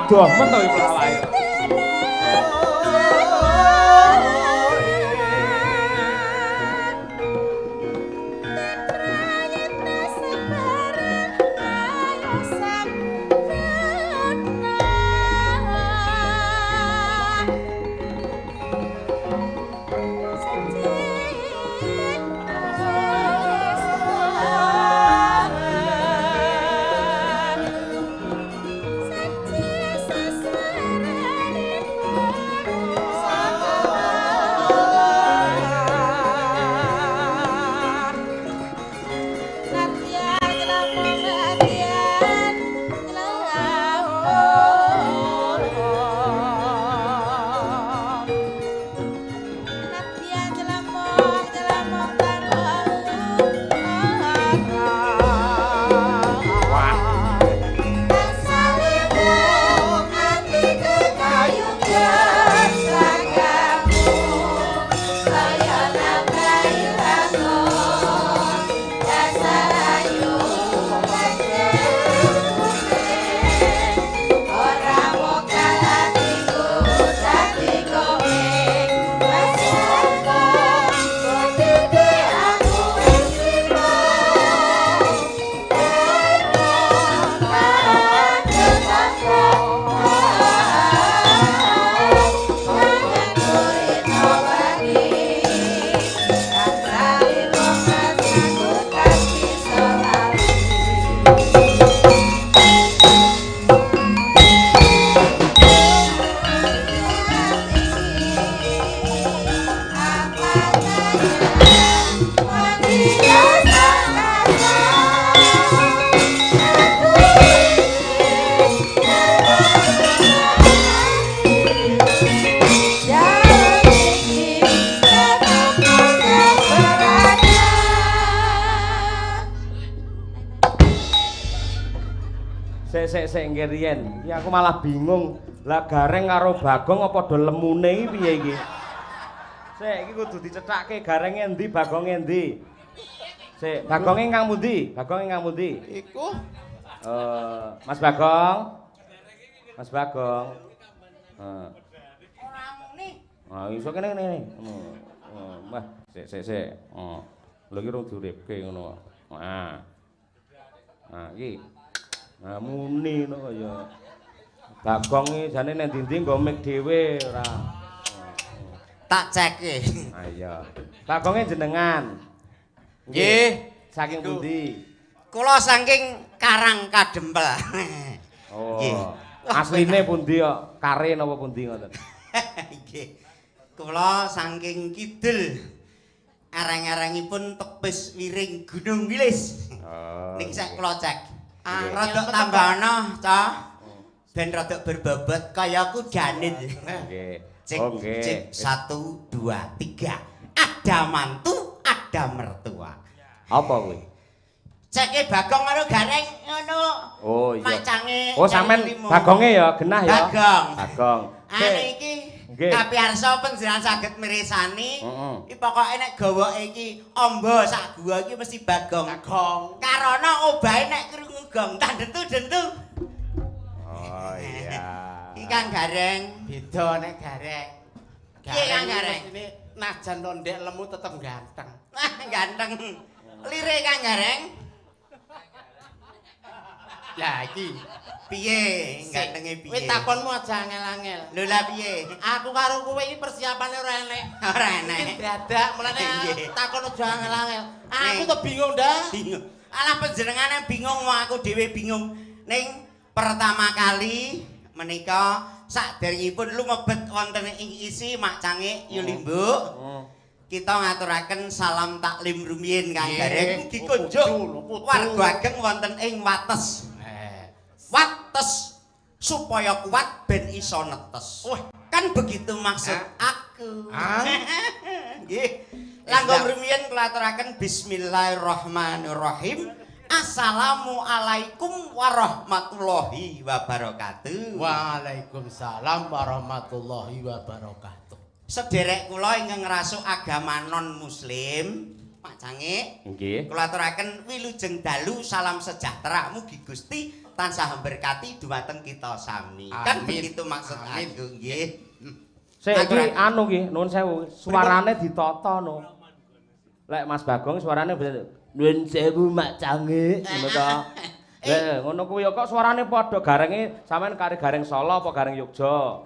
Adoh men to iki pelawake. Sik ngeriyen. Iki aku malah bingung. Lah Gareng karo Bagong apa padha lemune iki piye iki? Sik iki kudu dicethake Garenge endi, Bagonge endi? Sik, Bagonge ingkang pundi? Bagong ingkang pundi? Iku Mas Bagong. Mas Bagong. Heeh. Ora muni. Ah iso kene kene. Wah, sik sik sik. Heeh. Lho iki rung diuripke ngono. Nah. Nah iki. Nah muni ngono kaya. Bagong iki jane nek ndi-ndi nggo mik dhewe ora. Tak ceke. Ah iya. Bagonge jenengan. Nggih. Saking pundi? Kula saking Karang Kadempel. Oh. Nggih. Asline pundi kok? Kare napa pundi ngoten? Nggih. Kula saking kidul. Arang-arangipun tepis wiring Gunung Wilis. Oh. Niki sak kula cek. Rodok tambahana, Cah. Ben rodok berbobot kaya aku janin. Nggih. Cek, cek 1 2 3. Ada mantu, ada mertua. Apa kuwi? Ceke Bagong karo Gareng ngono. Oh iya. Macange. Oh sampean Bagonge ya genah ya. Bagong. Bagong. Ane iki kapiyarsa panjenengan saged mirsani. Iki pokoke nek gawoke iki amba sak gua iki mesti Bagong. Bagong. Karana obahe nek krungu gong tandentu-dentu. Oh iya. Iki Kang Gareng. Beda nek Gareng. Piye Kang Gareng? Ini najan londek lemu tetep ganteng. Wah, ganteng. Lire Kang Gareng. Lah iki piye gantenge piye? Kowe takonmu aja angel-angel. Lho lah piye? Aku karo kowe iki persiapane ora enek. Ora enek. Iki dadak mulane takon aja angel-angel. Aku tuh bingung dah. Bingung. Alah panjenengane bingung wong aku dhewe bingung. Ning pertama kali menika saderengipun lumebet wonten ing isi macange Yulimbuk. Kita ngaturaken salam taklim rumiyin Kang Gareng mugi kunjuk warga ageng wonten ing wates. Wates supaya kuat ben iso netes. Wah, kan begitu maksud aku. Nggih. Langkung rumiyin kula aturaken bismillahirrahmanirrahim. Assalamualaikum warahmatullahi wabarakatuh. Waalaikumsalam warahmatullahi wabarakatuh. Sederek kula ingkang ngrasuk agama non muslim, Pak Cangik. Nggih. Kula aturaken wilujeng dalu, salam sejahtera, mugi Gusti tansah berkati dumateng kita sami. Kan begitu maksud aku nggih. Sik iki anu nggih, nuwun sewu, suarane ditata no. Lek Mas Bagong suarane nuwun sewu Mak Cangik ngono to. Lha ngono kuwi kok suarane padha garenge sampean kare gareng Solo apa gareng Yogya?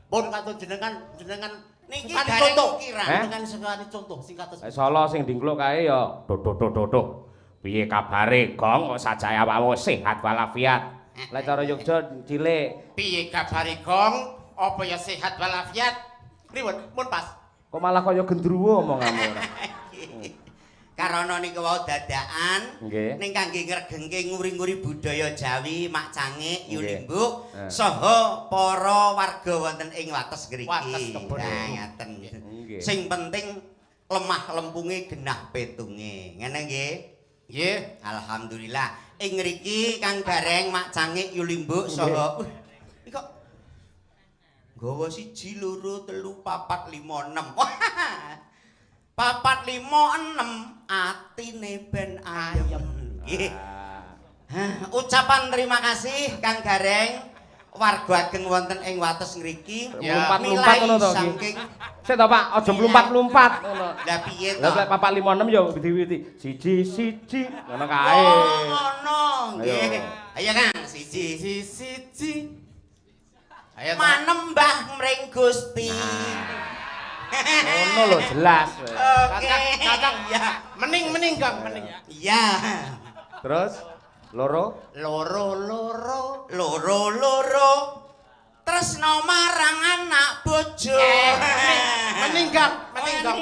Pun katon jenengan jenengan niki gareng ukiran. Jenengan sekali contoh sing kados Solo sing dingkluk kae ya do do do do. Piye kabare, Gong? Kok sajae awakmu sehat walafiat. Lek cara Yogya cilik. Piye kabare, Gong? Apa ya sehat walafiat? Pripun? Mun pas. Kok malah kaya gendruwo omonganmu ora. Karana niku wau dadakan ning kangge ngregengke nguri-nguri budaya Jawi, Mak Cangik, Yulimbuk saha para warga wonten ing wates ngriki. Wates kebon. Ngaten. Sing penting lemah lempunge genah petunge. Ngene nggih. Nggih, alhamdulillah. Ing ngriki Kang Gareng, Mak Cangik, Yulimbuk saha iki kok nggawa 1 2 3 4 5 6. 4 5 6 atine ben ayem. Nggih. Ucapan terima kasih Kang Gareng, warga ageng wonten ing wates ngriki. Mlumpat-mlumpat ngono to iki. Sik to Pak, aja mlumpat-mlumpat ngono. Lah piye to? Lah 4 5 6 ya witi-witi. 1 1 ngono kae. Oh ngono nggih. Ayo Kang, 1 1 1. Ayo manembah mring Gusti. Ngono lho jelas. Oke. Kakang ya. Mening-mening Kang, mening. Iya. Terus loro loro loro loro loro tresno marang anak bojo. Mening Kang, mening Kang.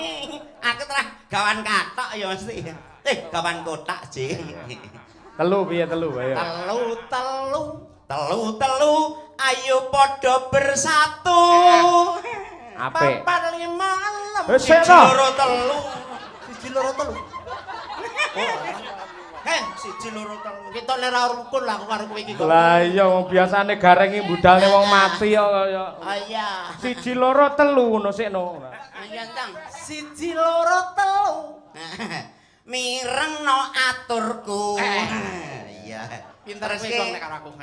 Aku terah gawan kathok ya mesti. Gawan kotak jing. Telu piye telu ayo. Telu telu telu telu ayo padha bersatu. Apik. 4 5 6 1 2 3 1 2 3. Heh, 1 2 3. Kita nek ora rukun lah aku karo kowe iki kok. Lah iya wong biasane gareng iki budalne wong mati kok kaya. Ah iya. 1 2 3 ngono sik no. Iya, Tang. 1 2 3. Mirengno aturku. Iya. Pinter kowe kok nek karo aku.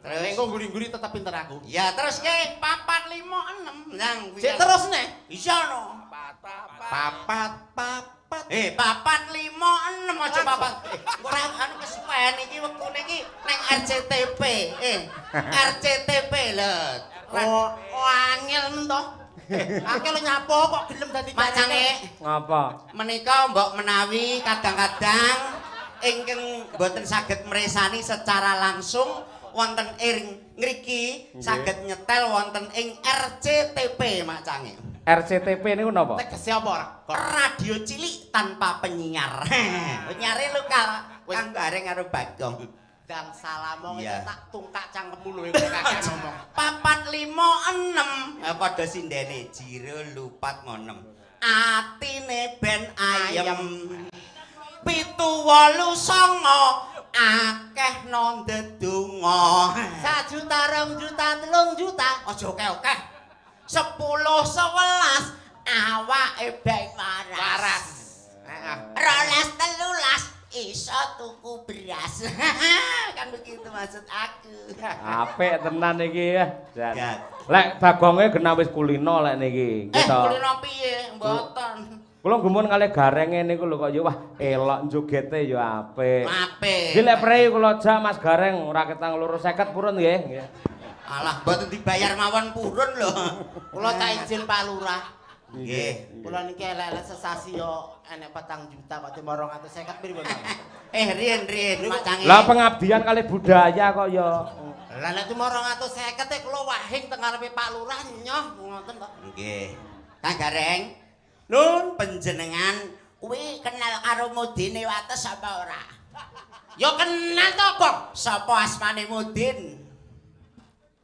Terus engko nguri-nguri tetep pinter aku. Ya terus ke 4 5 6. Nang sik terus neh. Iya no. 4 4 4 5 6 aja papat. Ora anu kesuwen iki wektune iki nang RCTP. RCTP lho. Oh, angel men to. Akeh lho nyapo kok gelem dadi Mak Cangik. Ngapa? Menika mbok menawi kadang-kadang ingkang mboten saged mresani secara langsung wonten ing ngriki saged nyetel wonten ing RCTP Mak Cangik. RCTP niku napa? Tegese apa ora? Radio cilik tanpa penyiar. Penyiare lokal. Kang Gareng karo Bagong. Dang salamong tak tungkak cangkemmu lho kowe kakek ngomong. 4 5 6 padha sindene jiro lupat 6. Atine ben ayem. 7 8 9 akeh no ndedonga. 1 juta 2 juta 3 juta. Aja akeh-akeh. 10 11 awake ben waras. Waras. Heeh. 12 13 iso tuku beras. Kan begitu maksud aku. Apik tenan iki ya. Lek Bagonge genah wis kulino lek niki. Nggih to. Kulino piye? Mboten. Kula gumun kalih garenge niku lho kok ya wah elok jogete ya apik. Apik. Nggih lek prei kula jak Mas Gareng ora ketang 250 purun nggih. Nggih. Alah mboten dibayar mawon purun lho. Kula tak izin Pak Lurah. Nggih. Kula niki elek-elek sesasi yo enek 4 juta kok timo 250 pripun. Riyen Mak Cangik. Lah pengabdian kalih budaya kok ya. Lah nek timo 250 kula wahing teng ngarepe Pak Lurah nyoh ngoten to. Nggih. Kang Gareng. Nun panjenengan kuwi kenal karo Mudine Wates apa ora? Ya kenal to, Bang. Sapa asmane Mudin?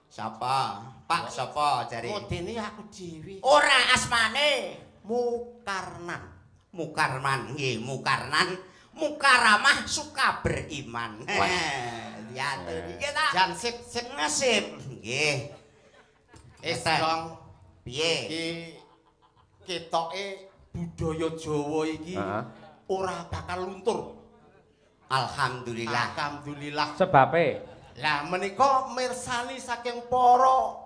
Sapa? Pak sapa jare? Mudine aku dhewe. Ora asmane Mukarnan. Mukarman nggih, Mukarnan. Mukaramah suka beriman. Diatur iki ta. Jan sip sip ngesip. Nggih. Wis, Gong. Piye? Iki ketoke budaya Jawa iki ora bakal luntur. Alhamdulillah. Alhamdulillah. Sebabe lah menika mirsani saking para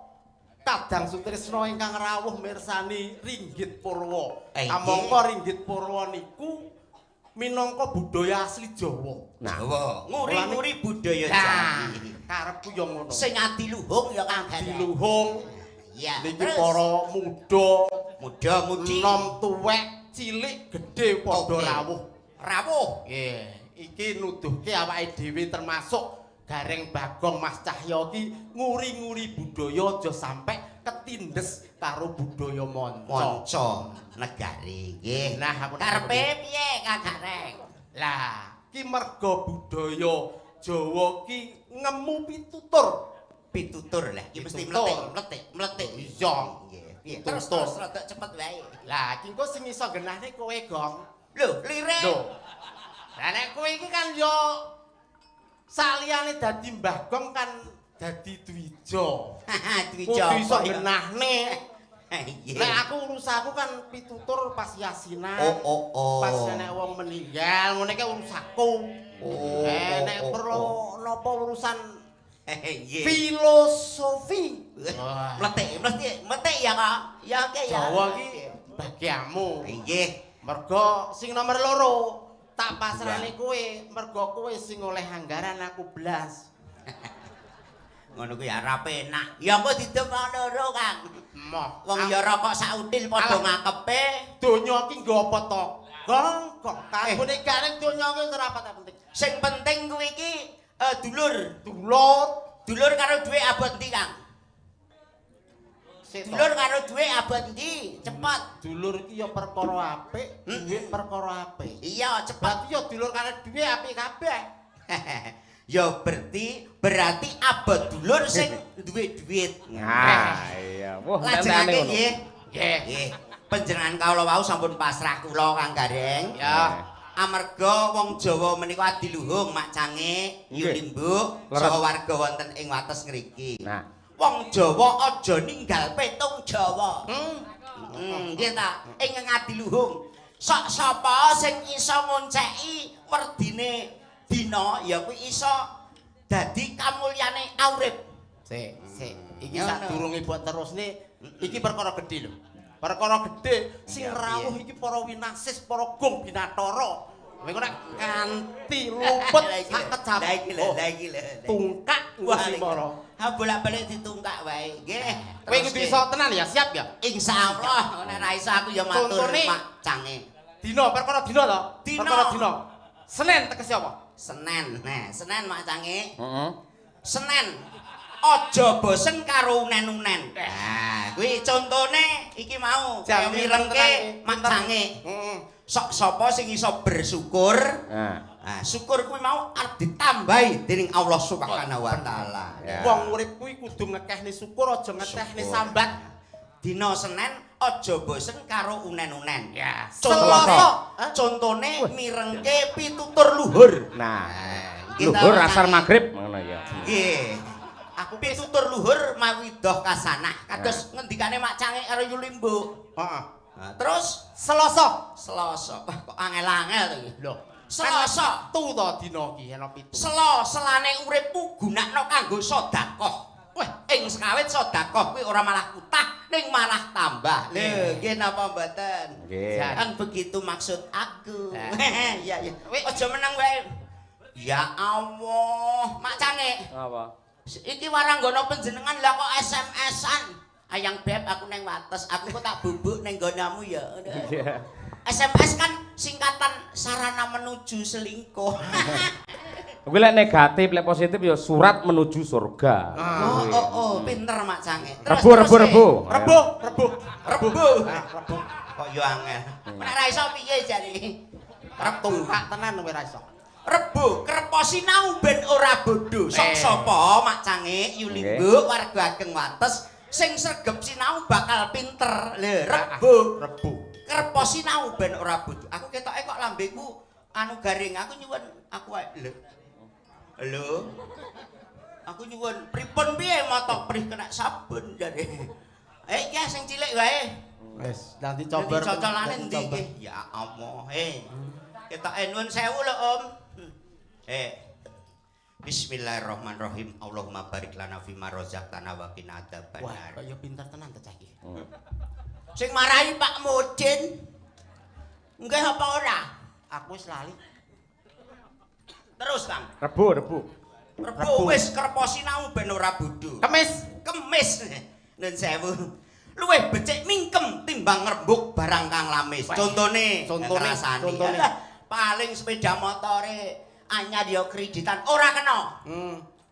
Kadang Sutrisno ingkang rawuh mirsani Ringgit Purwa. Kamangka Ringgit Purwa niku minangka budaya asli Jawa. Nah, Jawa, nguri-nguri budaya Jawa. Karepku ya ngono. Sing adiluhung ya Kang Gareng. Adiluhung. Iya. Niki para muda, muda-mudi, nom tuwek, cilik, gedhe padha rawuh. Rawuh. Nggih, iki nuduhke awake dhewe termasuk Gareng Bagong Mas Cahyo ki nguri-nguri budaya aja sampe ketindes karo budaya manca. Manca negari nggih. Nah, aku karepe piye Kang Gareng? Lah, ki merga budaya Jawa ki ngemu pitutur. Pitutur lah, ki mesti mletik, mletik. Iya. Nggih. Terus terus rada cepet wae. Lah, ki engko sing iso genahne kowe, Gong. Lho, lirik. Lho. Lah nek kowe iki kan yo saliyane dadi Mbah Gong kan dadi dwija. Dwija. Kudu iso genahne. Iya. Nek aku urusanku kan pitutur pas yasinan. Oh. Pas nek wong meninggal ngene iki urusanku. Oh. Nek perlu napa urusan filosofi. Mletik, mletik ya, Kak. Ya oke ya. Jawa iki bagianmu. Nggih. Mergo sing nomor 2 tak pasrahne kowe, mergo kowe sing oleh anggaran aku blas. Ngono kuwi ora penak. Ya engko didum loro, Kang. Moh. Wong ya rokok sautil padha ngakepe. Donya iki nggo apa to? Gong, gong. Kanggone Gareng donya iki ora apa penting. Sing penting kuwi iki dulur. Dulur, dulur karo dhuwit abot ndi, Kang? Dulur karo dhuwit abot ndi? Cepet. Dulur iki ya perkara apik, dhuwit perkara apik. Iya, cepet. Berarti ya dulur karo dhuwit apik kabeh. Ya berarti abot dulur sing duwe dhuwit. Nah, iya. Wah, lajengake nggih. Nggih. Nggih. Panjenengan kawula wau sampun pasrah kula Kang Gareng. Ya. Amarga wong Jawa menika adiluhung macange yulimbuk saha warga wonten ing wates ngriki. Nah, wong Jawa aja ninggal petung Jawa. Nggih ta, ing ngadiluhung. Sok sapa sing iso ngonceki werdine dina ya kuwi iso dadi kamulyane aurip. Sik, sik. Iki sadurunge mbok terusne iki perkara gedhe lho. Perkara gedhe sing rawuh iki para winasis, para gong binathara. Kowe nek kanthi luput sak kecap. Lah iki lho, lah iki lho. Tungkak ngurusi para. Ha bolak-balik ditungkak wae. Nggih. Kowe kudu iso tenan ya, siap ya? Insyaallah, nek ra iso aku ya matur macange. Dina perkara dina to? Perkara dina. Senin tegese apa? Senin. Nah, Senin macange. Heeh. Senin. Aja bosen karo unen-unen. Nah, kuwi contone iki mau kaya mirengke macange. Heeh. Sok sapa sing iso bersyukur? Nah, syukur kuwi mau arep ditambahi dening Allah Subhanahu wa taala. Wong urip kuwi kudu ngekehne syukur, aja ngekehne sambat. Dina Senin aja bosen karo unen-unen. Ya. Selasa. Contone mirengke pitutur luhur. Nah, luhur asar magrib ngono ya. Nggih. Aku pitutur luhur mawidah kasanah. Kados ngendikane macange karo Yulimbuk. Heeh. Nah, terus Selasa. Selasa. Wah, kok angel-angel to iki. Lho, Selasa tu to dina iki ana pitu. Sela-selane uripmu gunakno kanggo sedekah. Wah, ing sekawit sedekah kuwi ora malah kutah, ning malah tambah. Lho, nggih napa mboten? Nggih. Kan begitu maksud aku. Iya, iya. Aja meneng wae. Ya Allah, macange. Apa? Iki waranggono panjenengan lah kok SMS-an. Ayang beb aku neng wates, aku kok tak bubuk neng nggonamu ya. Iya. SMS kan singkatan sarana menuju selingkuh. Kuwi lek negatif, lek positif ya surat menuju surga. Oh, pinter macange. Rebo, rebo, rebo. Rebo, rebo, rebo. Rebo. Kok yo angel. Nek ra iso piye jare? Rebo kak tenan kowe ra iso. Rebo kerep sinau ben ora bodho. Sok sapa macange Yulimbuk warga ageng wates sing sregep sinau bakal pinter. Lho, rebo, rebo. Kerep sinau ben ora bodho. Aku ketoke kok lambeku anu garing, aku nyuwun aku wae. Lho. Lho. Aku nyuwun pripun piye moto prih kena sabun jare. Eh iki sing cilik wae. Wis, nanti coba cocolane ndi iki? Ya Allah, eh. Ketoke nuwun sewu lho, Om. Bismillahirrahmanirrahim. Allahumma barik lana fima razaqtana wa qina adzabannar. Wah, kok ya pinter tenan to cah iki. Sing marahi Pak Mudin. Nggih apa ora? Aku wis lali. Terus, Kang. Rebo, rebo. Rebo wis kerpo sinau ben ora bodho. Kemis, kemis. Nun sewu. Luwih becik mingkem timbang ngrembug barang kang lamis. Contone, contone. Paling sepeda motore anyar ya kreditan ora kena.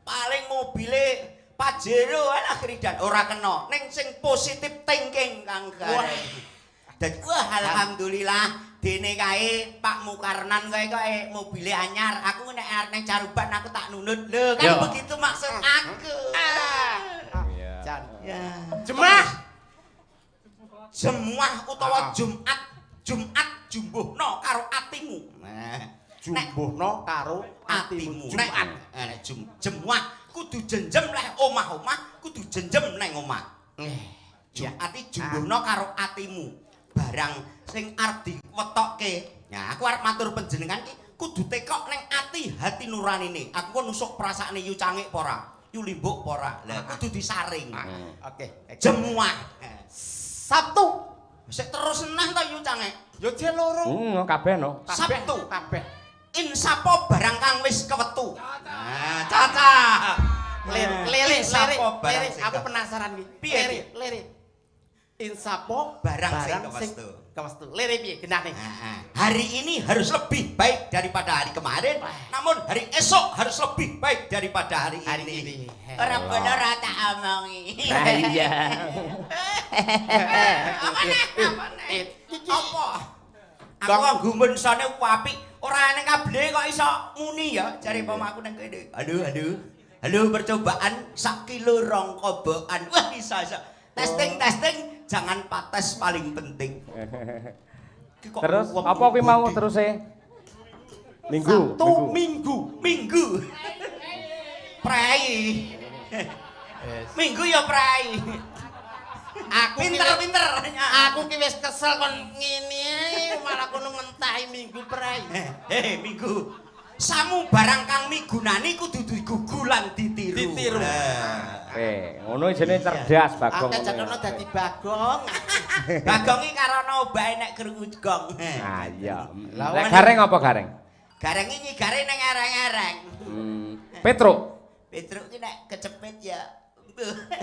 Paling mobile Pajero alah kreditan ora kena. Ning sing positif thinking Kang Gareng. Dadi wah alhamdulillah dene kae Pak Mukarnan kae kok mobile anyar. Aku nek arep nang Caruban aku tak nunut. Lho kan begitu maksud aku. Iya. Ya. Jemah. Jemuah utawa Jumat. Jumat jumbuhno karo atimu. Nah, jumbuhno karo atimu. Jumat. Nek jemuah kudu jenjem leh omah-omah, kudu jenjem nang omah. Jumat iki jumbuhno karo atimu. Barang sing arep diwetokke. Nah, aku arep matur panjenengan iki kudu tekok nang ati hati nuranine. Aku kok nusuk perasaane Yu Cangik apa ora? Yu Limbuk apa ora? Lah kudu disaring. Oke. Jemuah. Sabtu. Sik terus neh to Yu Cangik. Ya jek loro. Kabeh no. Sabtu kabeh. Insapo barang kang wis kewetu. Nah, caca. Lere, aku penasaran iki. Piye? Lere. Insapo barang sing kewetu. Lere piye genahne? Hari ini harus lebih baik daripada hari kemarin, namun hari esok harus lebih baik daripada hari ini. Ora bener ora tak omongi. Iya. Apa nek? Apa? Aku gumun sone apik, ora eneng kabele kok iso muni ya jare pamaku nang kene. Halo, halo. Halo percobaan sak kilo rong kobokan. Wah iso iso. Testing testing jangan pates paling penting. Terus apa kuwi mau terus e? Minggu, Sabtu, Minggu, Minggu. Prei. Minggu ya prei. Aku pinter-pinter. Aku ki wis kesel kon ngene malah kono ngentahi minggu prei. Heh, minggu. Samu barang kang migunani kudu digugu lan ditiru. Ditiru. Ngono jenenge cerdas Bagong. Akeh cetono dadi Bagong. Bagong iki karana obahe nek krungu gong. Ah iya. Lah Gareng apa Gareng? Gareng iki nyigare nang areng-areng. Petruk. Petruk ki nek kecepit ya.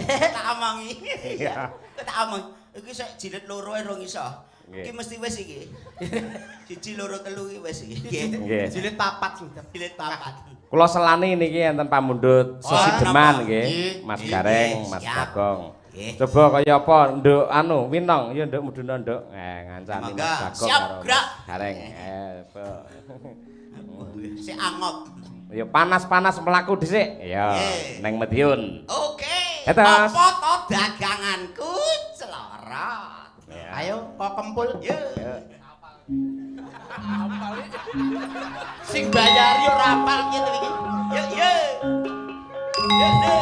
Tak omongi. Iya. Tak omong. Iki sik jilid loro ae rong iso. Iki mesti wis iki. 1 2 3 iki wis iki. Jilid papat sudah. Jilid papat. Kula selani niki enten pamundhut sesideman nggih, Mas Gareng, Mas Bagong. Coba kaya apa nduk anu Winong ya nduk mudhuna nduk. Ngancani Mas Bagong siap gerak. Gareng. Sik angop. Ya panas-panas mlaku dhisik. Ya neng Madiun. Oke. Apa to daganganku celorot. Ayo kok kempul. Yo. Sing bayari ora apal ngene iki. Yo yo. Yo yo.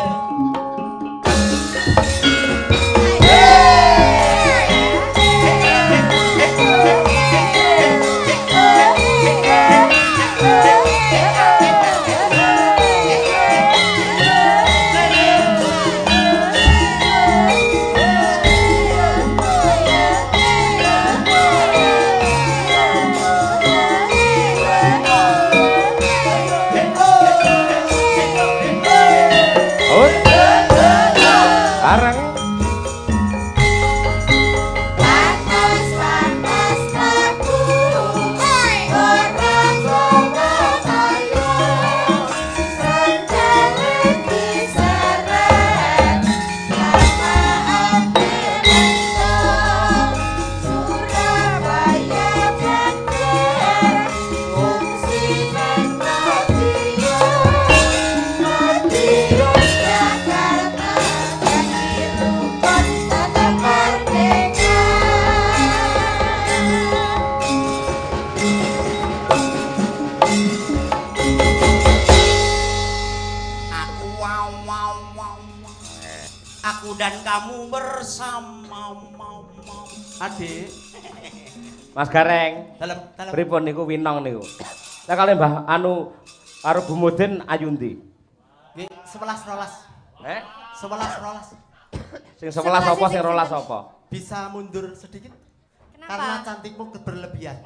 Adik. Mas Gareng. Dalem, dalem. Pripun niku Winong niku? Lah kali Mbah anu Karo Bu Mudin ayu ndi? Nggih, 11 12. Eh? 11 12. Sing 11 apa sing 12 apa? Bisa mundur sedikit? Kenapa? Karena cantikmu keberlebihan.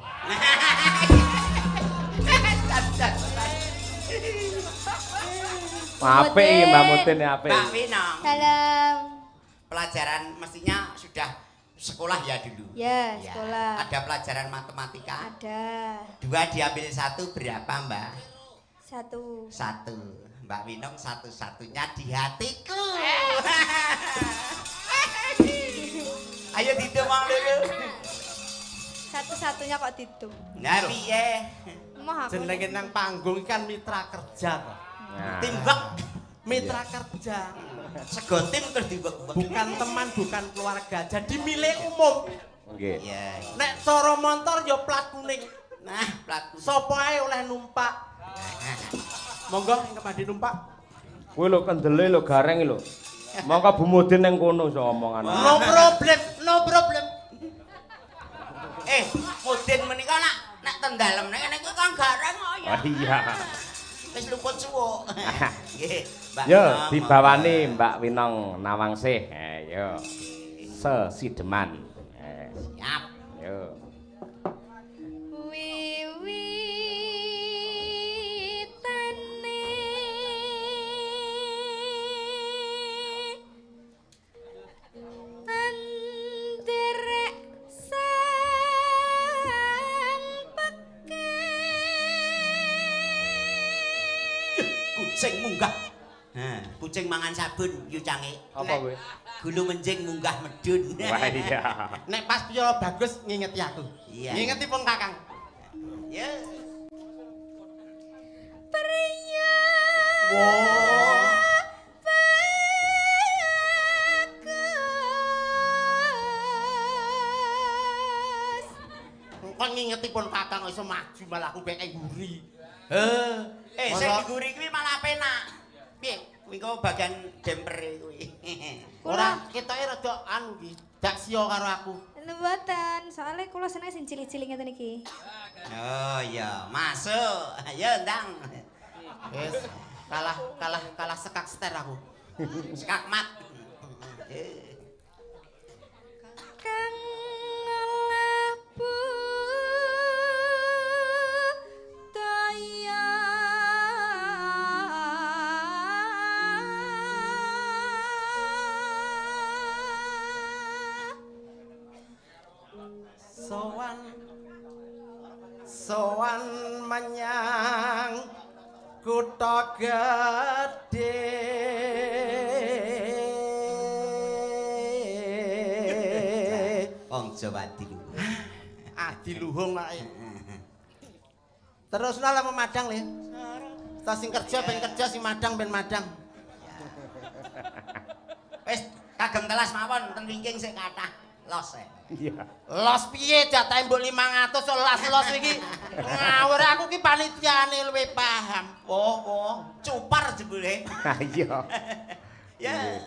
Apik iki Mbak Mudin apik. Mbak Winong. Salam. Pelajaran mestinya sudah sekolah ya dulu. Ya, sekolah. Ada pelajaran matematika? Ada. 2 diambil 1 berapa, Mbak? 1. 1. Mbak Winong satu-satunya di hatiku. Ayo dihitung wong loro. Satu-satunya kok dihitung. Nah, piye? Jenenge nang panggung kan mitra kerja kok. Nah. Timbek mitra kerja. Sego tim terus diwek-wek. Bukan teman, bukan keluarga. Jadi milik umum. Nggih. Iya. Nek cara motor ya plat kuning. Nah, plat kuning. Sopo ae oleh numpak. Monggo ingkang badhe numpak. Kuwi lho kendele lho gareng lho. Monggo Bu Mudin ning kono iso omongan. No problem, no problem. Mudin menika nak nek ten dalem nek niku kang gareng kok ya. Oh iya. Wis luput suwuk. Nggih, Mbak. Yo dibawani Mbak Winong Nawangsih. Ayo. Sesideman. Siap. Yo. Wiwitane anderek sang peke. Kucing munggah. Kucing mangan sabun yu cange. Apa kuwi? Gulu menjing munggah medun. Wah iya. Nek pas piye bagus ngingeti aku. Iya. Ngingeti pun Kakang. Ya. Priya. Wah. Bagus. Kon ngingeti pun Kakang iso maju malah aku peke nguri. Sing diguri kuwi malah penak. Piye? Kuwi kok bagian demper kuwi. Ora ketoke rada anu iki, dak sia karo aku. Mboten, soalnya kula seneng sing cilik-cilik ngeten iki. Oh iya, masuk. Ayo ndang. Wis, kalah sekak ster aku. Sekak mat. Kang ngelabu daya sowan menyang kutha gedhe. Wong Jawa adiluhung. Adiluhung ae. Terusna lah memadang le. Ta sing kerja ben kerja, sing madang ben madang. Wis kagem telas mawon ten wingking sik kathah los e. Iya. Los piye jatahe mbok 500 los-los iki ngawur aku ki panitiane luwih paham. Oh, oh, cupar jebule. Ha iya. Ya.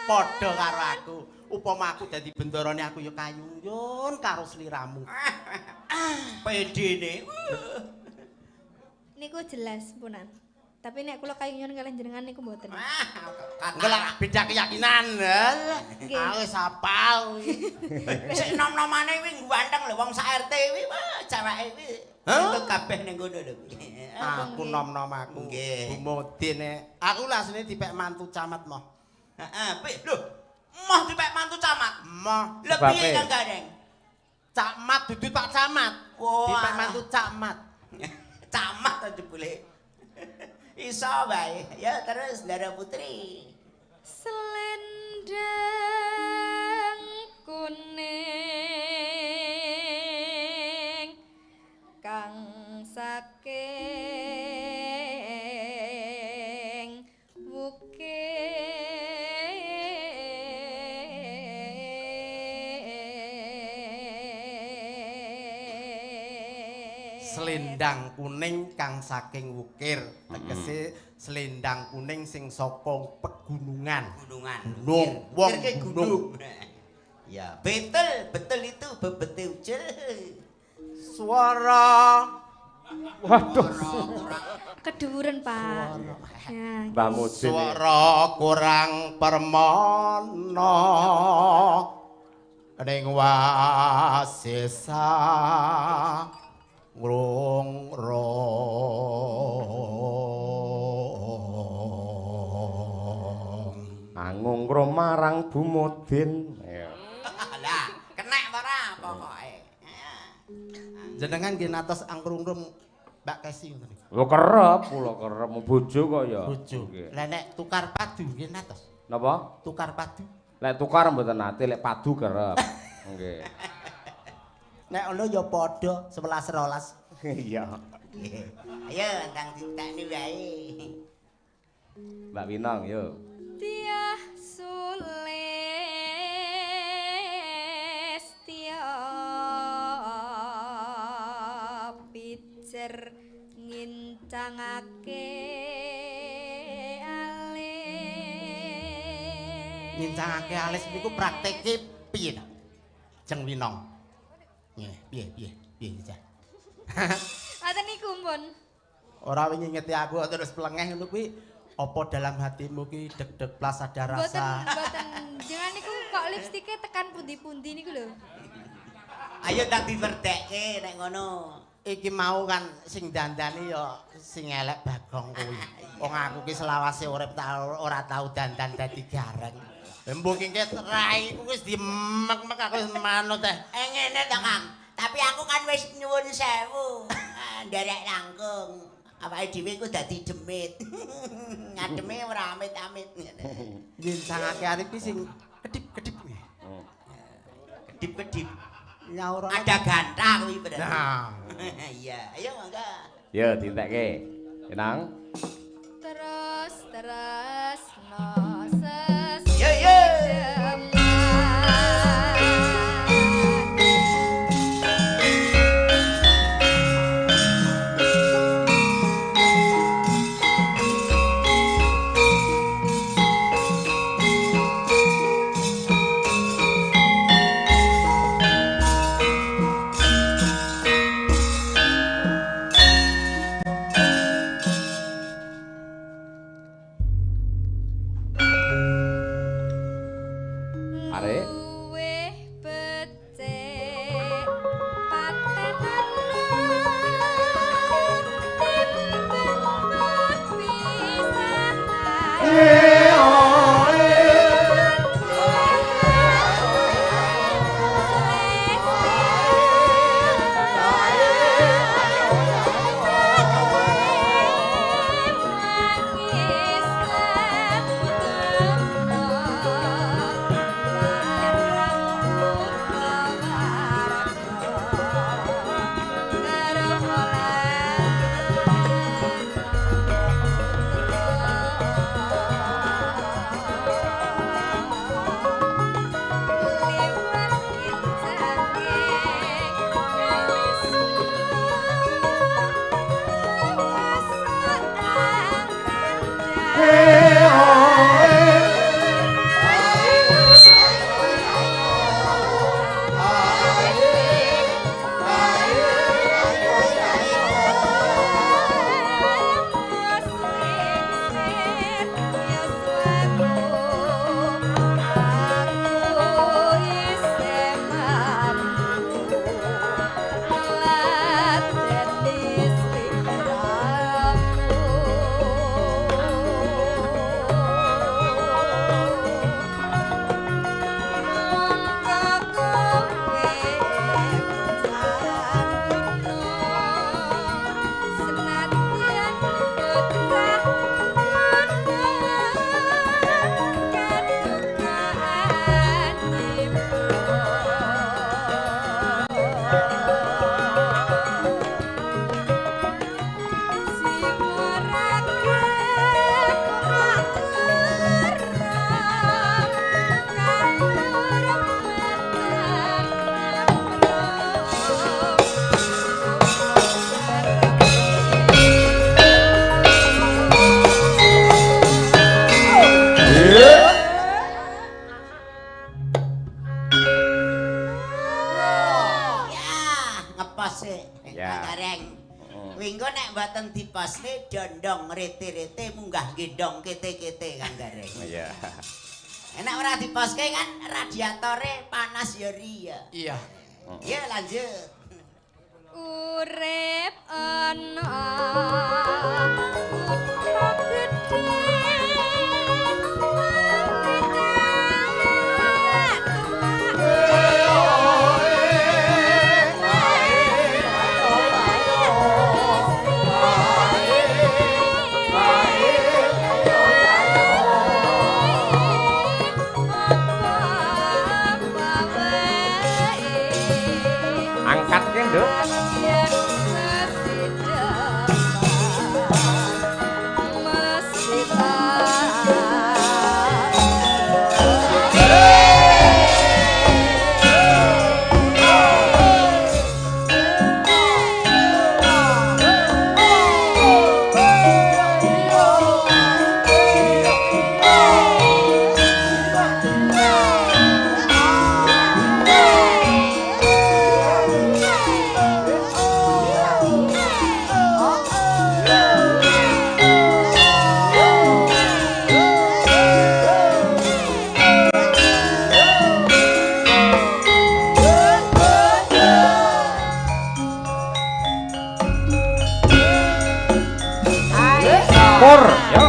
Padha karo aku. Upama aku dadi bendorone aku ya kayuyun karo sliramu. Pedene. Niku jelas punan. Tapi nek kula kayuyun kalih jenengan niku mboten. Engko lak beda keyakinan. Ah wis hafal. Sik nom-nomane kuwi ganteng lho wong sak RT kuwi wah ceweke kuwi. Entuk kabeh ning kono lho. Aku nom-nom aku. Nggih. Bu Mudin. Aku lasine dipek mantu camat moh. Heeh, piye lho. Moh dipek mantu camat. Moh. Lha piye Kang Gareng? Camat dudu Pak Camat. Dipek mantu camat. Camat to jebule. Iso wae. Ya terus Ndara Putri. Selendang kuning kang saking wukir. Selendang kuning kang saking wukir, tegese selendang kuning sing saka pegunungan. Gunungan. Gunung, wong gunung. Ya, betul, betul itu bebete ucil. Suara. Waduh. Keduwuren, Pak. Ya. Mbah Mudin. Suara kurang permono ning wasesa ngrung-rung. Angungrum marang Bu Mudin. Ya. Lah, kenek ora pokoke. Jenengan nggih natos angkrungrum Mbak Kesi ngoten niku. Lho kerep, kula kerep bojo kok ya. Bojo. Lah nek tukar padu nggih natos. Napa? Tukar padu. Lek tukar mboten nate, lek padu kerep. Nggih. Nek ngono ya padha 11 12. Iya. Ayo ndang ditekni wae. Mbak Winong yo. Tiah sulestya pijer ngincangake alis. Ngincangake alis niku prakteke piye ta? Jeng Winong. Nggih, piye piye piye Cah. Ngoten niku pun. Ora wingi ngeti aku terus plengeh ngono kuwi apa dalam hatimu ki deg-deg plas ada rasa. Mboten, mboten. Jenengan niku kok lipstike tekan pundi-pundi niku lho. Ayo tak diverdekke nek ngono. Iki mau kan sing dandani ya sing elek Bagong kuwi. Wong aku ki selawase urip ta ora tau dandan dadi gareng. Mbok ki raiku wis dimek-mek aku wis manut teh. Ngene to Kang. Tapi aku kan wis nyuwun sewu. Nderek langkung. Awake dhewe iku dadi demit. Ngademe ora amit-amit ngene. Ngincangake arep ki sing kedip-kedip. Kedip-kedip. Nyaur ada gantah kuwi berarti. Nah. Iya, ayo mangga. Ya dintekke. Tenang. Terus terus no ses. Yo yo. dipos sik. Kang Gareng. Kuwi engko nek mboten diposne dondong rete-rete munggah gendong kete-kete Kang Gareng. Iya. Nek ora diposke kan radiatore panas ya riya. Iya. Iya lanjut. Urip ana kutha gedhe. Angkat ke, Nduk. Pur, yo.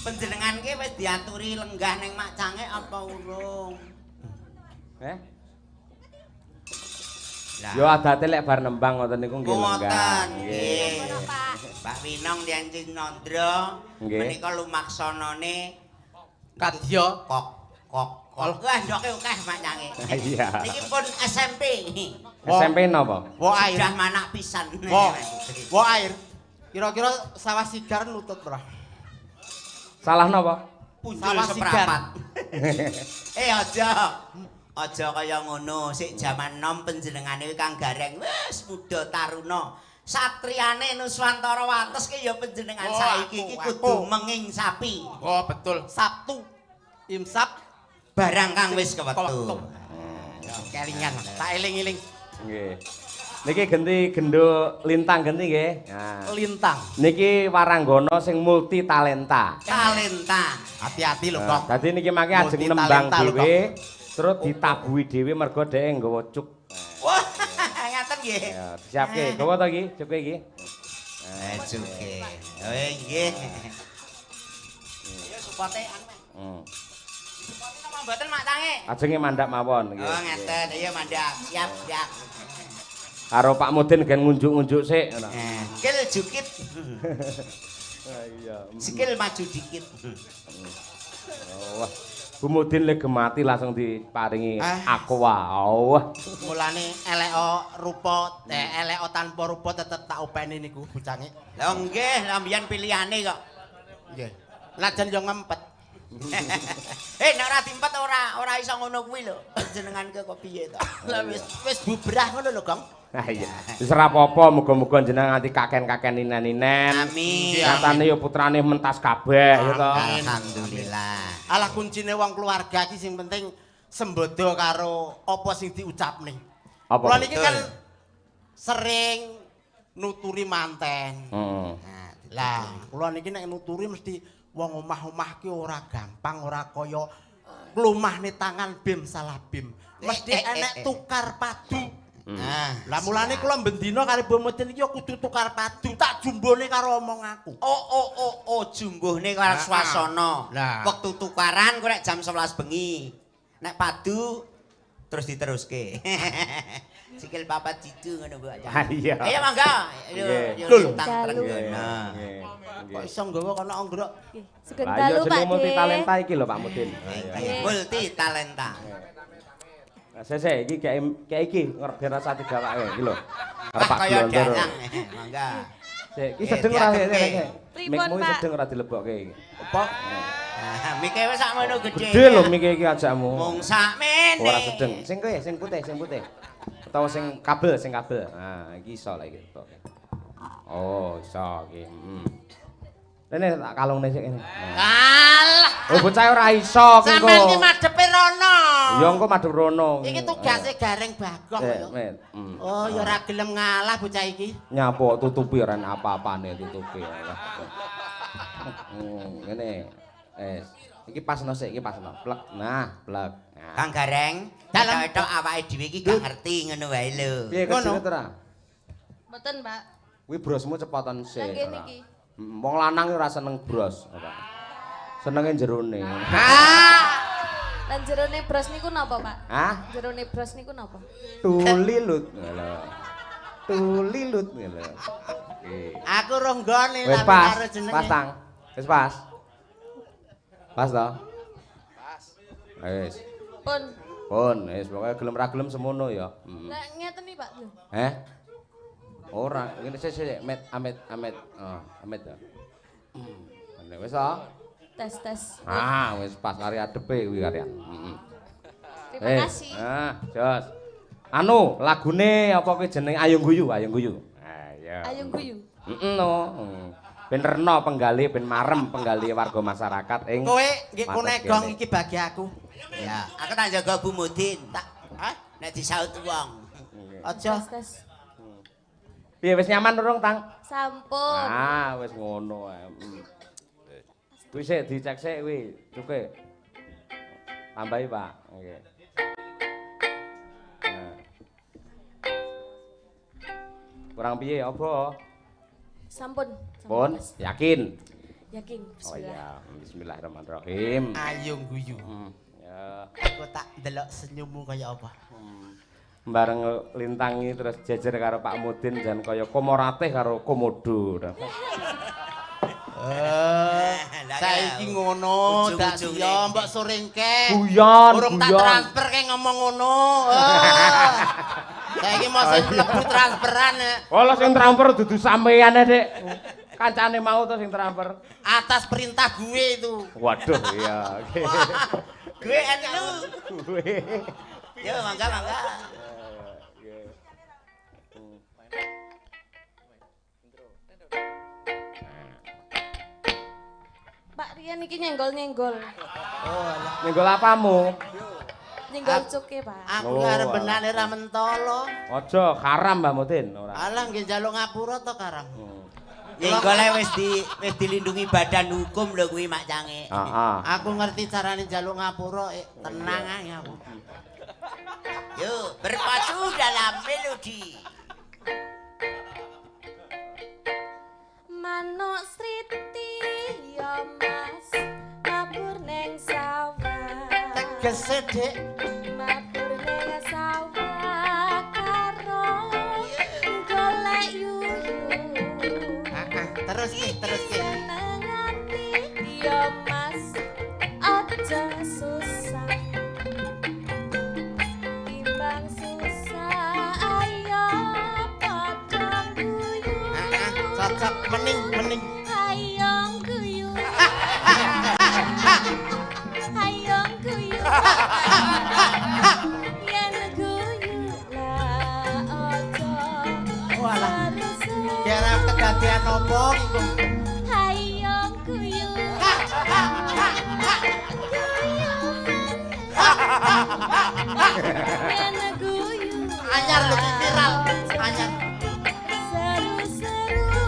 Panjenengan ki wis diaturi lenggah ning Mak Cangik apa urung? Eh? Lah yo adate lek bar nembang ngoten niku nggih lenggah. Nggih. Mbak Winong Lianci Nandra menika lumaksanane kadya kok kok kok. Wah ndoke akeh Mak Cangik. Iya. Niki pun SMP. SMP napa? Wo air. Sudah manak pisan. Wo air. Kira-kira sawah sigar nutut ora? Salah napa? Punjul seprapat. Eh aja. Aja kaya ngono. Sik jaman nom panjenengane Kang Gareng wis muda taruna. Satriyane Nuswantara Wates ki ya panjenengan saiki iki kudu menging sapi. Oh, betul. Sabtu imsap barang kang wis kewektu. Ya, kelingan. Tak eling-eling. Nggih. Niki genti genduk lintang genti nggih. Nah. Lintang. Niki waranggana sing multi talenta. Talenta. Hati-hati lho, Kok. Dadi niki mangke ajeng nembang dhewe, terus ditabuhi dhewe mergo dhek nggawa cuk. Wah, ngaten nggih. Ya, disiapke. Gawa to iki, cuke iki. Cuke. Oh nggih. Ayo supote anu. Heeh. Supote napa mboten Mak Tange? Ajenge mandhap mawon nggih. Oh ngeten, ayo mandhap. Siap, siap. Karo Pak Mudin gen ngunjuk-ngunjuk sik ngono. Sikil jukit. Ah iya. Sikil maju dikit. Oh, wah. Bu Mudin le gemati langsung diparingi aqua. Wah. Mulane eleko rupa, eleko tanpa rupa tetep tak openi niku bocange. Lha nggih, lha mbiyen pilihane kok. Nggih. Najan yo ngempet. Nek ora diempet ora iso ngono kuwi lho. Jenengan kok piye to? Lah wis bubrah ngono lho, Gong. Ah iya. Wis ora apa-apa, muga-muga jenengan nganti kaken-kaken ninen-ninen. Amin. Nyatane ya putrane mentas kabeh ya to. Alhamdulillah. Alah kuncine wong keluarga iki sing penting sembodo karo apa sing diucapne. Apa? Kula niki kan sering nuturi manten. Heeh. Lah, kula niki nek nuturi mesti wong omah-omah ki ora gampang, ora kaya klumahne tangan bim salah bim. Mesti enek tukar padu. Nah, lah mulane kula bendina karo Bu Mudin iki kudu tukar padu, tak jumbone karo omong aku. Oh, jumbuhne karo swasana. Wektu tukaran ku nek jam 11 bengi. Nek padu terus diteruske. Sikil papat jitu ngono Bu. Iya. Ayo mangga. Yo tang trenggono. Kok iso nggawa kono anggrok? Nggih. Sugeng dalu Pak. Multi talenta iki lho Pak Mudin. Multi talenta. Sese iki kayak iki ben rasa digawake iki lho. Arep Pak kaya Glontor. dalang. Mangga. Sik, iki sedeng ora sik. Pripun, Mikmu Pak? sedeng ora dilebokke iki. Apa? Mike wis sakmono gedhe. Gedhe lho mike iki ajakmu. Mung sakmene. Ora sedeng. Sing kowe, sing putih, sing putih. Utawa sing kabel, sing kabel. Nah, iki iso lah iki. Oh, iso iki. Heeh. Rene tak kalungne sik kene. Alah. Oh, bocah ora iso ki engko. Sampeyan iki madhepe rono. Ya engko madhep rono. Iki tugase Gareng Bagong lho. Oh, ya ora gelem ngalah bocah iki. Nyapa tutupi ora apa-apane tutupi. Ngene. Wis. Iki pasno sik, iki pasno. Plek. Nah, plek. Kang Gareng, tok awake dhewe iki gak ngerti ngono wae lho. Piye kejine to ora? Mboten, Pak. Kuwi brosmu cepotan sik. Lah niki. Wong lanang ora seneng bros, ora. Senenge jerone. Lan jerone bros niku napa, Pak? Hah? Jerone bros niku napa? Tulilut. Lho. Tulilut lho. Oke. Aku ronggone lan karo jenenge. Pas, Tang. Wis pas. Pas to? Pas. Wis. Pun. Pun, wis pokoke gelem ra gelem semono ya. Lah ngeten iki, Pak. Heh? Ora, ngene sik sik met amit amit. Oh, amit ya. Ngene wis to? Tes tes. Ah, wis pas kari adepe kuwi karian. Heeh. Terima kasih. Ah, jos. Anu, lagune apa kuwi jenenge Ayung Guyu, Ayung Guyu. Ah, iya. Ayung Guyu. Heeh no. Ben rena penggalih, ben marem penggalih warga masyarakat ing kowe nggih kunegong iki bagi aku. Ya, aku tak jaga Bu Mudin. Tak, hah? Nek disaut wong. Aja. Tes. Piye wis nyaman urung, Tang? Sampun. Ah, wis ngono ae. Kuwi sik dicek sik kuwi, cuke. Tambahi, Pak. Nggih. Nah. Kurang piye apa? Sampun. Pun, yakin. Yakin. Oh iya, bismillahirrahmanirrahim. Ayo guyu. Ya. Aku tak ndelok senyummu kaya apa. Bareng lintangi terus jejer karo Pak Mudin jan kaya komorateh karo komodo. Saiki ngono, dak yo mbok sorengke. Guyon, urung tak transfer ke ngomong ngono. Saiki mosok mlebu transferan. Oh, lha sing transfer dudu sampeyan, Dik. Kancane mau to sing transfer. Atas perintah gue itu. Waduh, iya. Gue anu. Gue. Yo, mangga, mangga. Pak Rian iki nyenggol-nyenggol. Oh alah. Nyenggol apamu? Nyenggol cuke, Pak. Aku arep benane ra mentolo. Aja haram Mbah Mudin ora. Alah nggih njaluk ngapura to karang. Nyenggole wis dilindungi badan hukum lho kuwi Mak Cange. Heeh. Aku ngerti carane njaluk ngapura, tenang ae aku. Yuk, berpacu dalam melodi. Manuk sriti ya Mas, mabur neng sawah. Tegese, Dik. Mabur neng sawah karo golek yuyu. Heeh, terus ki, terus ki. Seneng ati ya Mas, aja susah. Timbang susah ayo padha guyu. Heeh, cocok mening mening. Ayo guyu. Ayo guyu. Yen guyu lah aja. Walah. Kira kedadean opo iku? Ayo guyu. Guyu. Yen guyu. Anyar lho viral, anyar. Seru-seru.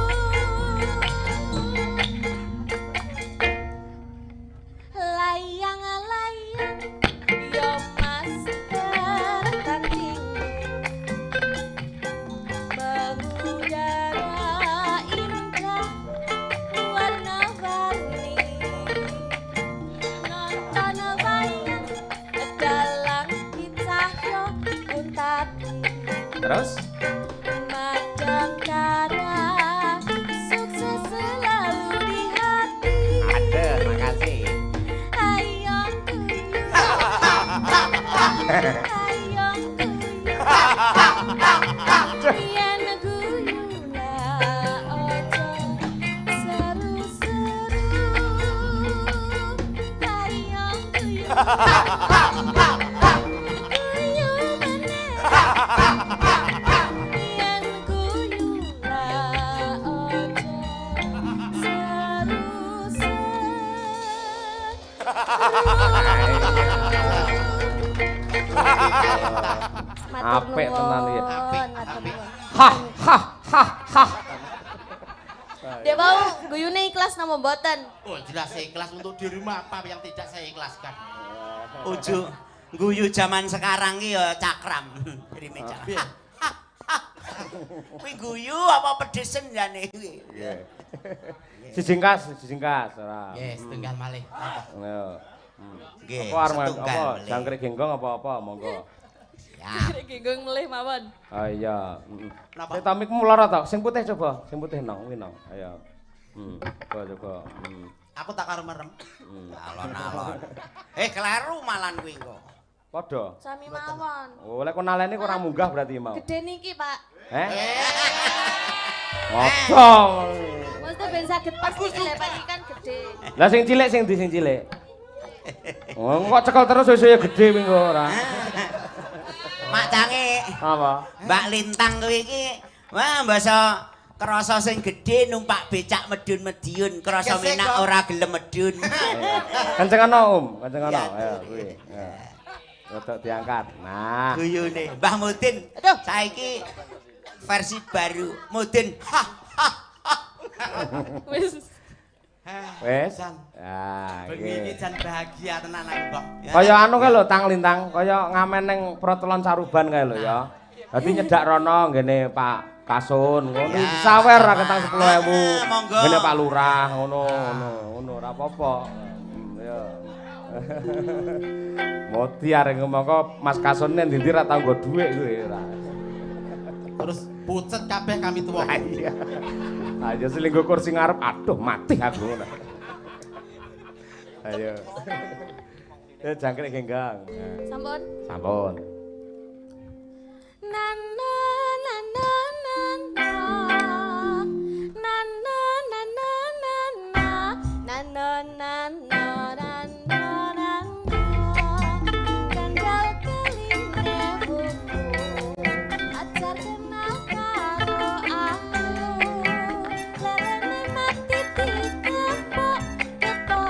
Layang-layang yo Mas bertanding mengudara indah warna-warni nonton wayang dalang Cahyo Kuntati. Terus? Madangkara sukses selalu di hati. Ada, makasih. Ayo guyu. Ayo guyu. Yen guyu lah ojo seru-seru. Ayo guyu. Guyu meneh. Yen guyu lah ojo seru-seru. Apik tenan iki. Apik, apik. Ha ha ha ha. Dek mau guyune ikhlas napa mboten? Oh, jelas saya ikhlas untuk dirimu apa yang tidak saya ikhlaskan. Ujuk guyu zaman sekarang ki ya cakram. Rime cakram. Kuwi guyu apa pedesen jane kuwi. Nggih. Sijingkas, sijingkas ora. Nggih, setunggal malih. Ayo. Nggih, Apa arep setunggal apa malih. jangkrik genggong apa-apa monggo. Siap. Genggong melih mawon. Ah iya. Napa? Sing tomikmu lara to? Sing putih coba, sing putih nang kuwi nang. Ayo. Coba coba. Aku tak karo merem. Alon-alon. Eh kleru malan kuwi engko. Padha. Sami mawon. Oh, lek kon naleni kok ora munggah berarti mau. Gede niki, Pak. Heh? Ngopo? Mesti ben saged pas iki lho, Pak iki kan gede. Lah sing cilik sing ndi sing cilik? Oh, kok cekel terus wis ya gede kuwi engko ora. Mak Cange, Apa? Mbak Lintang kuwi iki wah mbasa krasa sing gedhe numpak becak medun-mediun, krasa menak ora gelem medun. Kencengana, Om, kencengana. Ayo kuwi. Rodok diangkat. Nah. Guyune Mbah Mudin. Aduh. Saiki versi baru Mudin. Ha ha ha. Wis. Wis. Jan. Ah, Bengi iki nggih. jan bahagia tenan aku, Mbah. Kaya anu kae lho Tang Lintang, kaya ngamen ning protelon Caruban kae lho ya. Dadi nyedak rono nggene Pak Kasun ngono disawer ra ketang 10.000. Ah, monggo. Ngene Pak Lurah ngono ngono ngono ora apa-apa. Ya. Modi areng mongko Mas Kasun nek ndi-ndi ra tau nggo dhuwit kuwi ora. Terus pucet kabeh kami tuwa. Lah iya. Ayo selinggo kursi ngarep, aduh mati aku ngono. Ayo. Ya jangkrik genggang. Sampun. Sampun. Na na na na na na. Na na na na na na. Na na na na na na na. Kandal keline buku. Ajar kenal karo aku. Lelene mati dikepok, kepok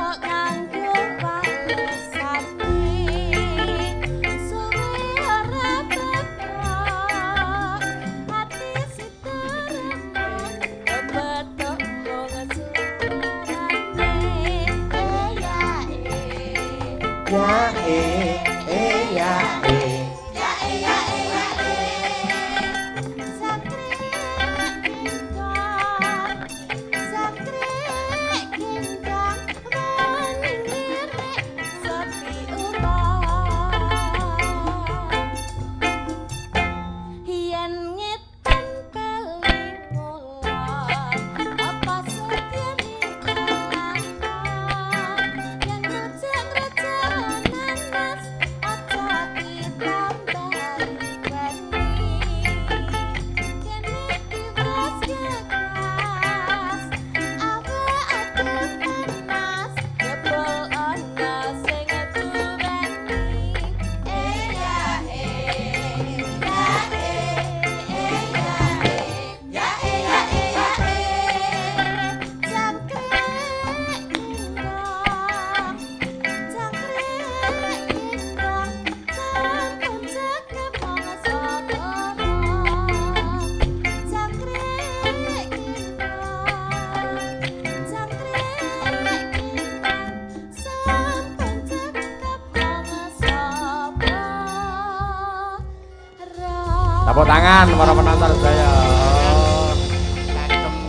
ya e e ya e ya e ya e ya e. Sakrek gendong, sakrek gendong, wani ngirik sepi udan. Yen ngetan kali ngulon, apa setyane kelakon? Yen rujak-rujak nanas, aja ditambahi weni. Kene iki wis keras, awak adem panas, jebul ana sing duweni. E ya e, ya e, e ya e, ya e ya e ya e. Cangkrek gendong, cangkrek gendong, sampun cekap mangsa dara. Cangkrek gendong, cangkrek gendong, sampun cekap mangsa dara. Tepuk tangan para penonton sedaya.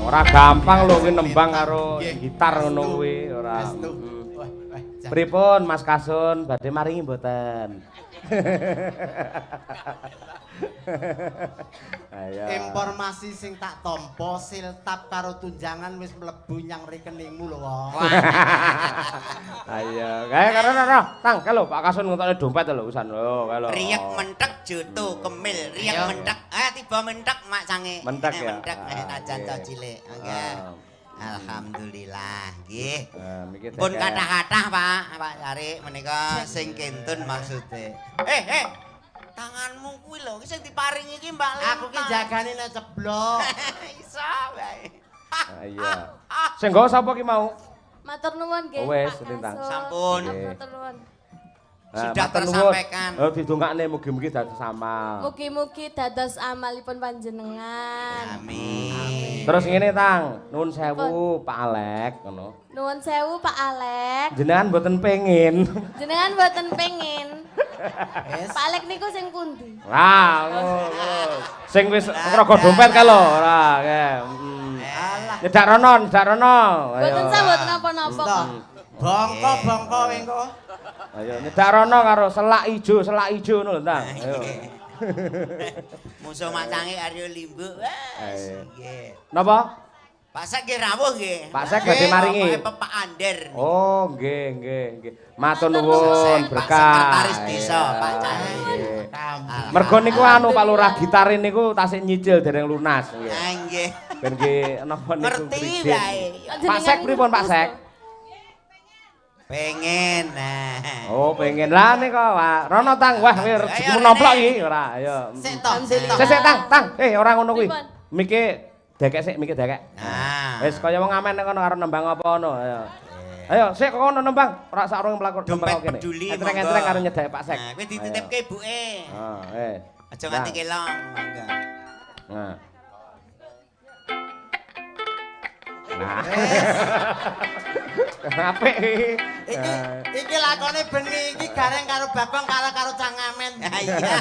Ora gampang lho kuwi nembang karo gitar ngono kuwi, ora. Estu. Mm. Wah, wah, jan. Pripun Mas Kasun badhe maringi mboten? Ayo. Informasi sing tak tampa siltap karo tunjangan wis mlebu nyang rekeningmu lho, Wong. Ayo, kae karo rono, tang kae lho Pak Kasun ngetokne dompet lho usan. Lho, kae lho. Riek mentek joto kemil, riek Ayo. mentek. Ah tiba mentek mak cange. Mentek ya? Mentek Ah, tajan nggih. cilik. Mangga. Ah. Alhamdulillah nggih. Niki Pun deket. kathah-kathah Pak, Pak Sarik menika sing kentun maksude. Eh, tanganmu kuwi lho, sing diparingi iki Mbak Lintang. Aku ki jagane nek ceblok. Iso wae. Ah, iya. Sing nggawa sapa ki mau? Matur nuwun nggih, Wes, Pak Lintang. Kasun. Sampun. Nggih. Matur nuwun. Nah, Sudah matur nuwun. tersampaikan. Oh, didongakne mugi-mugi dados amal. Mugi-mugi dados amalipun panjenengan. Amin. Terus ngene Tang, nuwun sewu Pak Alek ngono. Nuwun sewu Pak Alek. Jenengan mboten pengin. Jenengan mboten pengin. Wis. Pak Alek niku sing pundi? Lah, ngono. Sing wis ngrogo dompet kae lho, ora kae. Alah. Nyedak rono, nyedak rono. Ayo. Mboten sah mboten napa-napa kok. Bongko bongko engko. Ayo nyedak rono karo selak ijo ngono lho, Tang. Ayo. Musuh macange Aryo Limbuk. Wes, Ayo. nggih. Napa? Pak Sek nggih rawuh nggih. Pak Sek badhe maringi. Pokoke Pak Ander. Oh, nggih, nggih, nggih. Matur Matur nuwun nuwun. berkah. Pak Sekretaris Desa, Iya, Pak Cahyo. nggih. Alhamdulillah. Mergo niku anu Pak Lurah gitare niku tasik nyicil dereng lunas nggih. Ah, nggih. Ben nggih napa niku Ngerti kredit. wae. Pak Sek pripun Pak Sek? Pengen. Nah. Oh, pengen lah nih kok, Pak. Rono Tang, wah kowe rezekimu Ayo, nomplok Rene. iki ora. Ayo. Sik to, sik to. Sik sik Tang, Tang. Eh ora ngono kuwi. Pripun? Mike dekek sik, mike dekek. Nah. Wis kaya wong amen nek kono karo nembang apa ngono, ayo. Ayo, sik kok kono nembang, ora sakrunge mlaku nembang Dompet kene. peduli Entreng-entreng karo nyedek Pak Sek. Nah, kowe dititipke ibuke. Ah, eh. Aja nganti kelong, mangga. Nah. Nah. Apik iki. Iki iki lakone bengi iki gareng karo Bagong kalah karo Cangamen. Iya.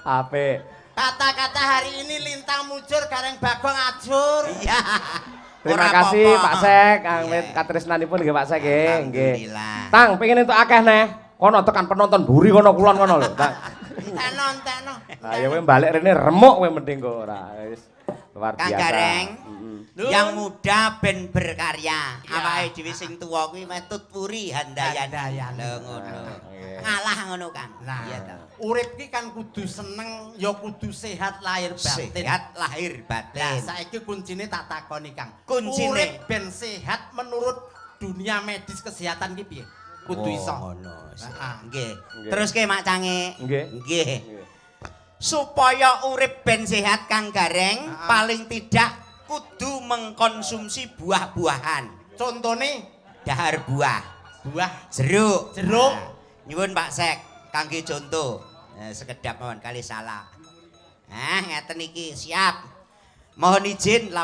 Apik. Kata-kata hari ini lintang mujur gareng Bagong ajur. Iya. Terima Ora kasih apa-apa. Pak Sek, awit Iya. katresnanipun nggih Pak Sek nggih. Nggih. Alhamdulillah. Tang pengin entuk akeh neh. Kono tekan penonton buri kono kulon kono lho, Tang. Enteno enteno. Lah ya kowe balik rene remuk kowe mending kok ora. Wis luar Kang biasa. Gareng. Mm-mm. Yang muda ben berkarya. Awake dhewe sing tuwa kuwi meh tutpuri handayani. Handayani. Lho ngono. Nggih. Ngalah ngono Kang. Nah, Iya ta. urip ki kan kudu seneng, ya kudu sehat lahir batin. Sehat lahir Lah batin. saiki kuncine tak takoni Kang. Kuncine. Urip ben sehat menurut dunia medis kesehatan ki piye? Kudu Oh, iso. ngono. Heeh. Nggih. Nggih. Teruske Mak Cange. Nggih. Nggih. Supaya urip ben sehat Kang Gareng, Heeh. paling tidak kudu mengkonsumsi buah-buahan. Contone Dahar buah, buah jeruk, Jeruk. Nah, nyuwun Pak Sek, kangge contoh. Sekedap mawon kali salah. Nah, ngeten iki, siap. Mohon izin 86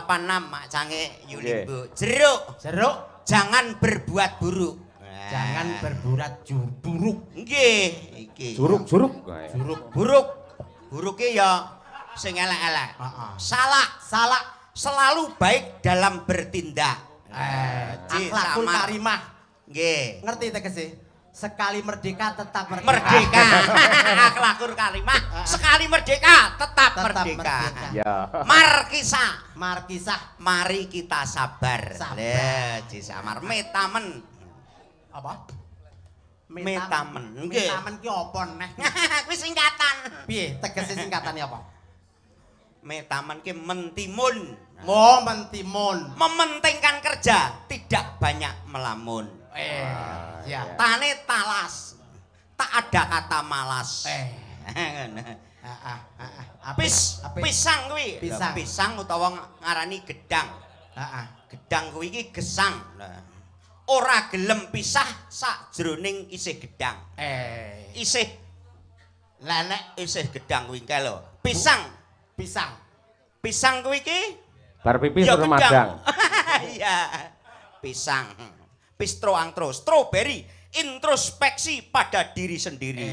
Mak Cange Yulimbo. Jeruk, jeruk jangan berbuat buruk. Jangan berbuat buruk. Nggih, iki. Juruk-juruk. Juruk buruk. Buruke ya sing elek-elek. Salah, salah selalu baik dalam bertindak. Akhlakul karimah. Nggih. Ngerti tegese? Sekali merdeka tetap merdeka. Merdeka. Akhlakul karimah. Sekali merdeka tetap merdeka. Ya. Markisah. Markisah. Mari kita sabar. Sabar. Samar metamen. Apa? Metamen. Nggih. Metamen ki apa neh? Kuwi singkatan. Piye tegese singkatane apa? Metamen ki mentimun. Mo mentimun. Mementingkan kerja, tidak banyak melamun. Ya. Tane talas. Tak ada kata malas. Pisang kuwi. Pisang. Pisang utawa ngarani gedang. Heeh. Gedang kuwi iki gesang. Ora gelem pisah sakjroning isih gedang. Isih Lah nek isih gedang kuwi kae lho. Pisang. Pisang. Pisang kuwi iki bar pipis terus madang. Iya. Pisang. Pistro angtro, stroberi, introspeksi pada diri sendiri.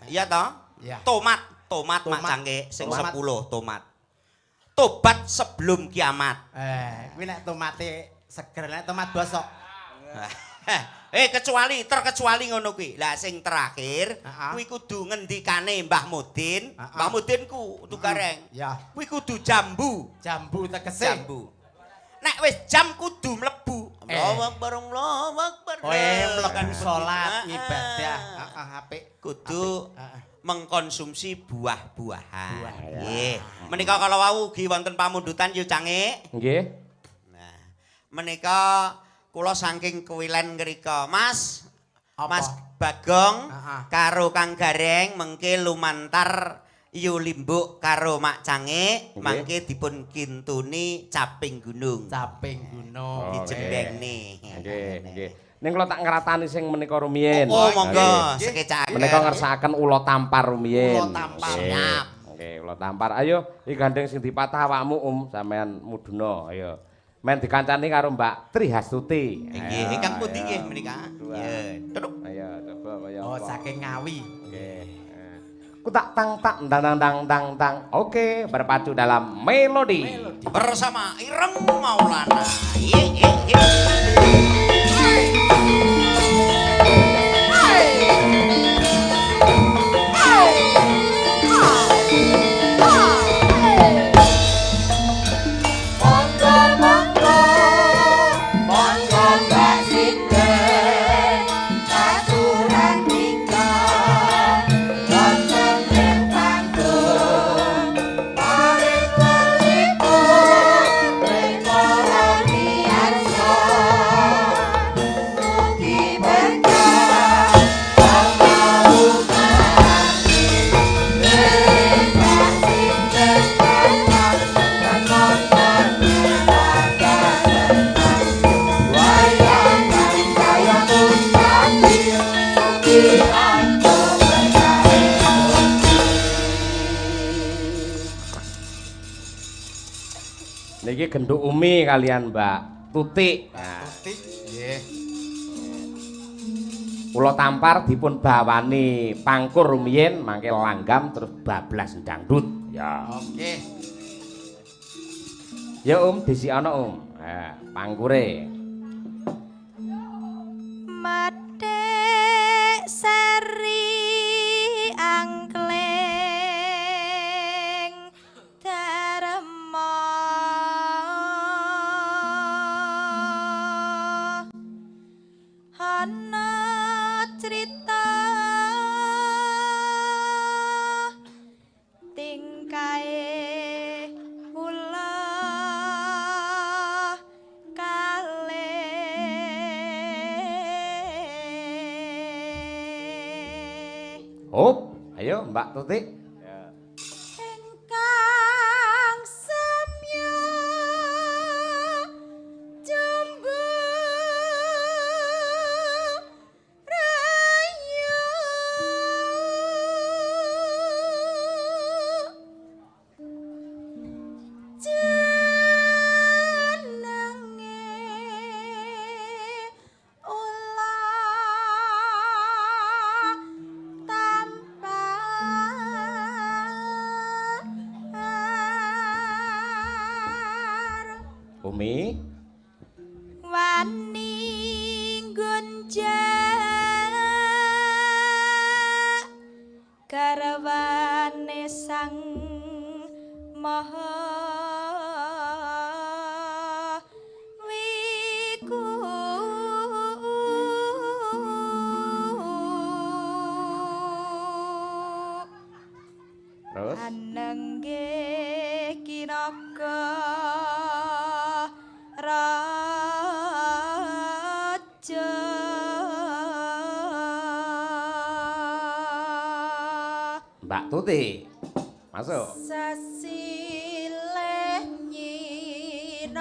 Iya toh? Ya. Tomat, tomat mak cangke sing 10 tomat. Tobat sebelum kiamat. Kuwi nek tomate seger, nek tomat bosok. Kecuali terkecuali ngono kuwi. Lah sing terakhir kuwi kudu ngendikane Mbah Mudin. Mbah Mudin ku kudu gareng. Ya. Kuwi kudu jambu. Jambu tegese. Jambu. Nek wis jam kudu mlebu. Allahu Akbar, Allahu Akbar. Mlebu salat ibadah. Heeh, apik. Kudu mengkonsumsi buah-buahan. Nggih. Menika kala wau ugi wonten pamundutan yu cangik. Nggih. Nah, menika kula saking Kuwilen ngrika, Mas. Apa? Mas Bagong karo Kang Gareng mengke lumantar Yu Limbuk karo Mak Cangik mangke dipun kintuni caping gunung. Caping gunung. Dijembengne. Nggih, nggih. Ning kula tak ngratani sing menika rumiyin. Oh, monggo sekecakaken. Menika ngersakaken ula tampar rumiyin. Ula tampar. Siap. Nggih, ula tampar. Ayo iki gandeng sing dipatah awakmu, sampean muduna. Ayo. Men dikancani karo Mbak Trihastuti. Nggih, ingkang pundi nggih menika? Nggih. Ayo coba kaya apa. Oh, saking Ngawi. Nggih. Ku tak tang tak tang tang tang tang. Oke, berpacu dalam melodi. Bersama Ireng Maulana. Niki genduk Umi kalian Mbak Tutik. Nah, Tutik nggih. Kula tampar dipun bawani pangkur rumiyin mangke langgam terus bablas dangdut. Ya. Oke. Ya disikana Om. Ha, pangkure. Mathik seri angkling darma ana crita tingkae kula kalih. Hop, ayo Mbak Tutik. Ingkang samya jumbu rayu jenenge Umi. Wani gonjak garwane sang maha wiku. Terus anenggih kinaga raja. Mbak Tuti masuk. Sasilih nyinaga